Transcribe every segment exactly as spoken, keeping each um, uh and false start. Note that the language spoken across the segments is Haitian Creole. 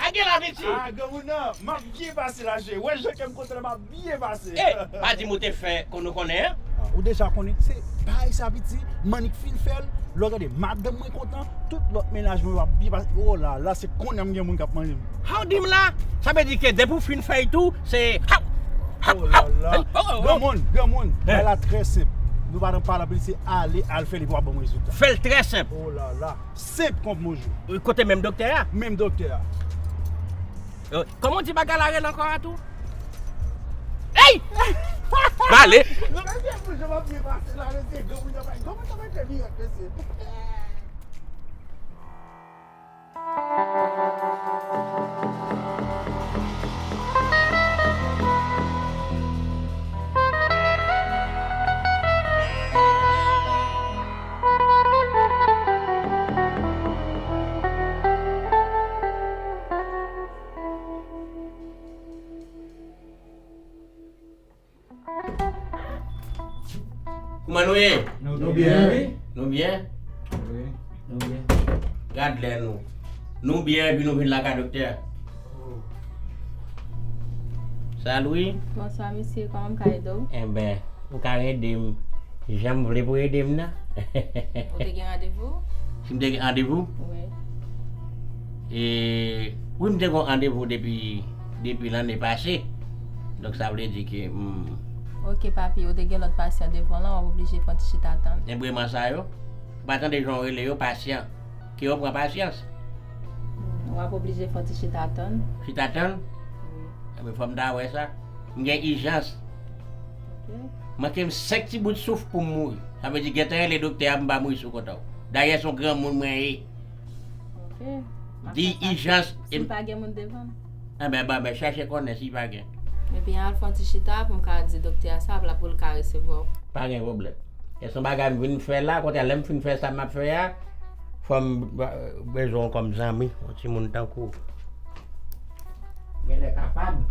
A gen la, Viti. Ah, granmoun nan, m ap byen pase la, je. Wè, jan kè m kontan, m ap byen pase. Eh, pa di m ou te fè kon nou konnen, an? Ah, ou deja konnen, se bagay sa, Viti, m annik fin fè l, lè w gade, madanm mwen kontan, tout lòt mennaj mwen yo ap byen pase. Oh la la, se kounye a m gen moun k ap manje m. Sa w di m la? Sa vle di ke depi w fin fè l tou, se haw, haw, haw. Oh la la. Oh, oh, oh. Granmoun, granmoun, bagay la trè senp. Nou pa nan pale anpil, se ale, al fè l, epi w ap ban mwen rezilta. Fè l trè senp. Oh la la. Senp kon bonjou. Kote menm doktè a? Menm doktè a. Kòman w di bagay la rele ankò a tou? Ey! M ale. Kouman nou ye? Nou byen, wi. Nou byen? Wi, nou byen. Gad lè nou. Nou byen epi nou vin lakay doktè. Salut. Bonswa, mesye. Kòman m ka ede w? Enben, ou ka ede m jan m vle pou ede m nan. Ou te gen randevou? Si m te gen randevou? Wi. E, wi, m te gen randevou depi, depi lanne pase. Donk, sa vle di ke, hmm. Ok, papi, ou te gen lòt pasyan devan w lan, w ap oblije fè yon ti chita tann. Enben, man sa yo, ou pa tande jan w rele yo, pasyan. Ke yo pran pasyans. Hmm, w ap oblije fè yon ti chita tann. Chita tann? Wi. Enben, fò m ta wè sa. M gen ijans. Ok. Manke m senk ti bout souf pou m mouri. Sa vle di, gentan rele doktè a pou m pa mouri sou kont ou. Dayè, se yon granmoun mwen ye. Ok. Di ijans. Si pa gen moun devan l. Enben, ban, ben, chèche konnen si pa gen. Epi al fè yon ti chita pou m ka di doktè a sa, pou l ka resevwa w. Pa gen pwoblèm. E se yon bagay m vin fè la, kote a lè m fin fè sa m ap fè a, fò m, eh, bezwen w kòm zanmi, yon timoun tankou w. Genlè kapab.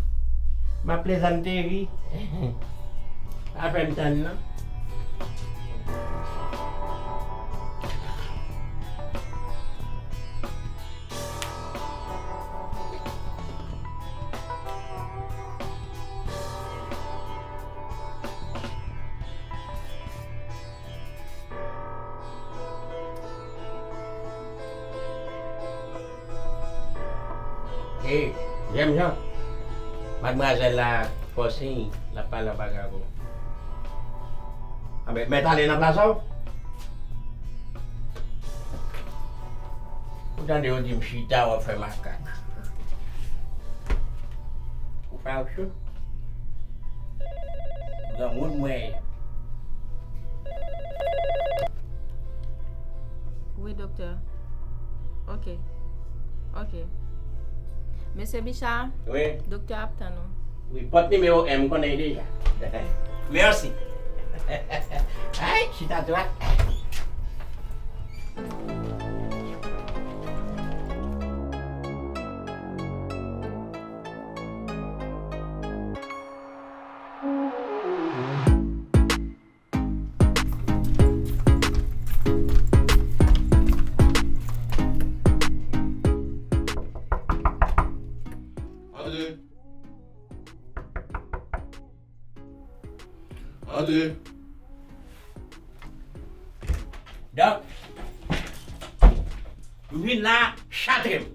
M ap plezante ri. Pa fè m tann non. Ey, Jèm Jan, madmwazèl la fè w siy, l ap pale yon bagay avè w. Anben, mèt ale nan plas ou? Ou tande yo di m chita, w ap fè makak. Ou pa yo cho? Granmoun mwen ye. Wi, doktè. Ok. Ok. Mesye Bicha, wi. Doktè ap tann ou. Wi, pòt nimewo en, m konnen l deja. Mèsi. Ay, chita twa. Antre. Antre. Dòk, m vin la, chatre m.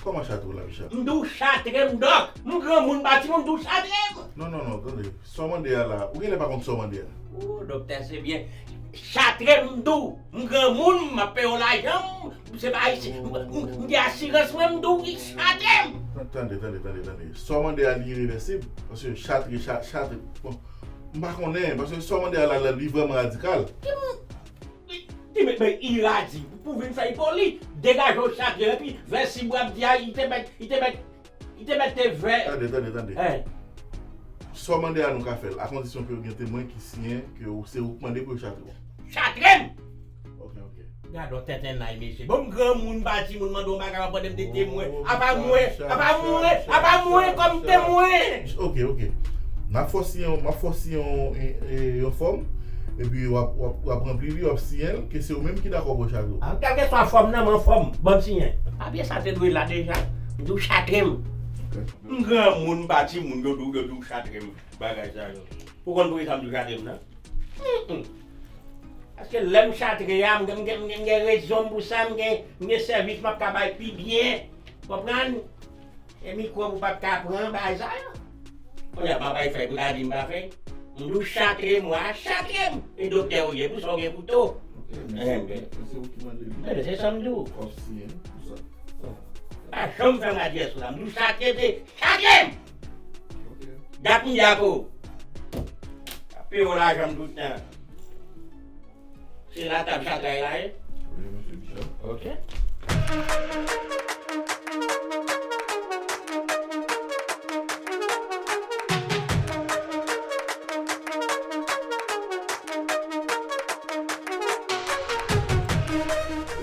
Kòman chatre w la, Bicha? M di w chatre m, dòk. M granmoun, m pa timoun, m di w chatre m. Non, non, non, tande. Sa w mande a la, ou genlè pa konn sa w mande a. O, doktè, se byen. Chatre m, m di w. M granmoun, m ap peye w lajan m. Se pa isi. M, m, m gen asirans mwen, m di w, chatre m. Tande, tande, tande, tande. Sa w mande a, li irevèsib. Paske chatre, cha-, chatre. Bon, m pa konnen, paske sa w mande a la, la, li vrèman radikal. Ki m-, ki, ki met ben iradi pou vin fè l poli, degaje w chatre, epi vèsib w ap di a, li te mèt, li te mèt, li te mèt te vè. Tande, tande, tande. Sa w mande a nou ka fè l, akondisyon ke yo gen temwen ki siyen ke w, se ou k mande pou yo chatre w. Chatre m! Ok, ok. Gad yon tenten nay, mesye. Bon, m granmoun, m pa timoun, mande yon bagay, w ap mande m de temwen. Apa mwen, apa mwen, apa mwen kòm temwen. Ok, ok. M ap fè w siyen, m ap fè w siyen yon, e, e, yon fòm. Epi w ap, w ap, w ap ranpli li, w ap siyen l, ke se ou menm ki dakò pou yo chatre w. Ah, kèlkeswa fòm nan, m anfòm, ban m siyen. Papye sa te dwe la deja. M di w chatre m. M granmoun, m pa timoun, yo di w, yo di w chatre m. Bagay sa yo. Ou konn poukisa m di w chatre m nan? Mm, mm. Paske lè m chatre a, m gen, m gen, m gen, m gen rezon m pou sa, m gen, m gen sèvis m ap ka bay pi byen. Konprann? E mikwo pou pa t ka pran bagay sa yo. Kounye a, m ap bay fèy pou ta di m pa fèy. M di w chatre m, w a chatre m. E doktè ou ye, pou sa ou gen kouto. Ok, men se ou ki, men se ou ki mande li. Enben, se sa m di w. W ap siyen pou sa. Pa janm fè m adyès ou la. M di w chatre, se chatre m! Ok. Dat m di ak ou. Ap peye w lajan m tout tan. Se la tab chatray la ye? Wi, mesye Bichon. Ok.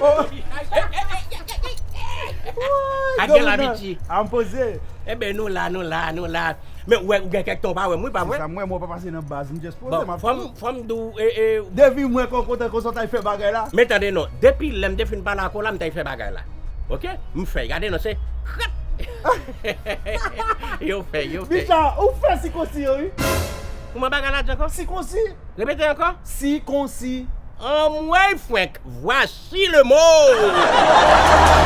Oh. Ak gen labiti. A m poze. Enben, nou la, nou la, nou la. Men ou wè, ou gen kèk tan ou pa wè m, wi, pa vre? Se sa m wè, mwen pa pase nan baz, m just poze, m ap fè. Bon, fò m, fò m di w, e, e, depi m wè kòkòt tankou sa w t al fè bagay la. Men tande non, depi lè m te fin pale ak ou la, m t al fè bagay la. Ok? M fè, gade non, se krat! Yo fè, yo fè. Bicha, ou fè sikonsi yo, wi. Kouman bagay la di ankò? Sikonsi. Repete ankò. Sikonsi. Anmwey fwenk, voici le mot.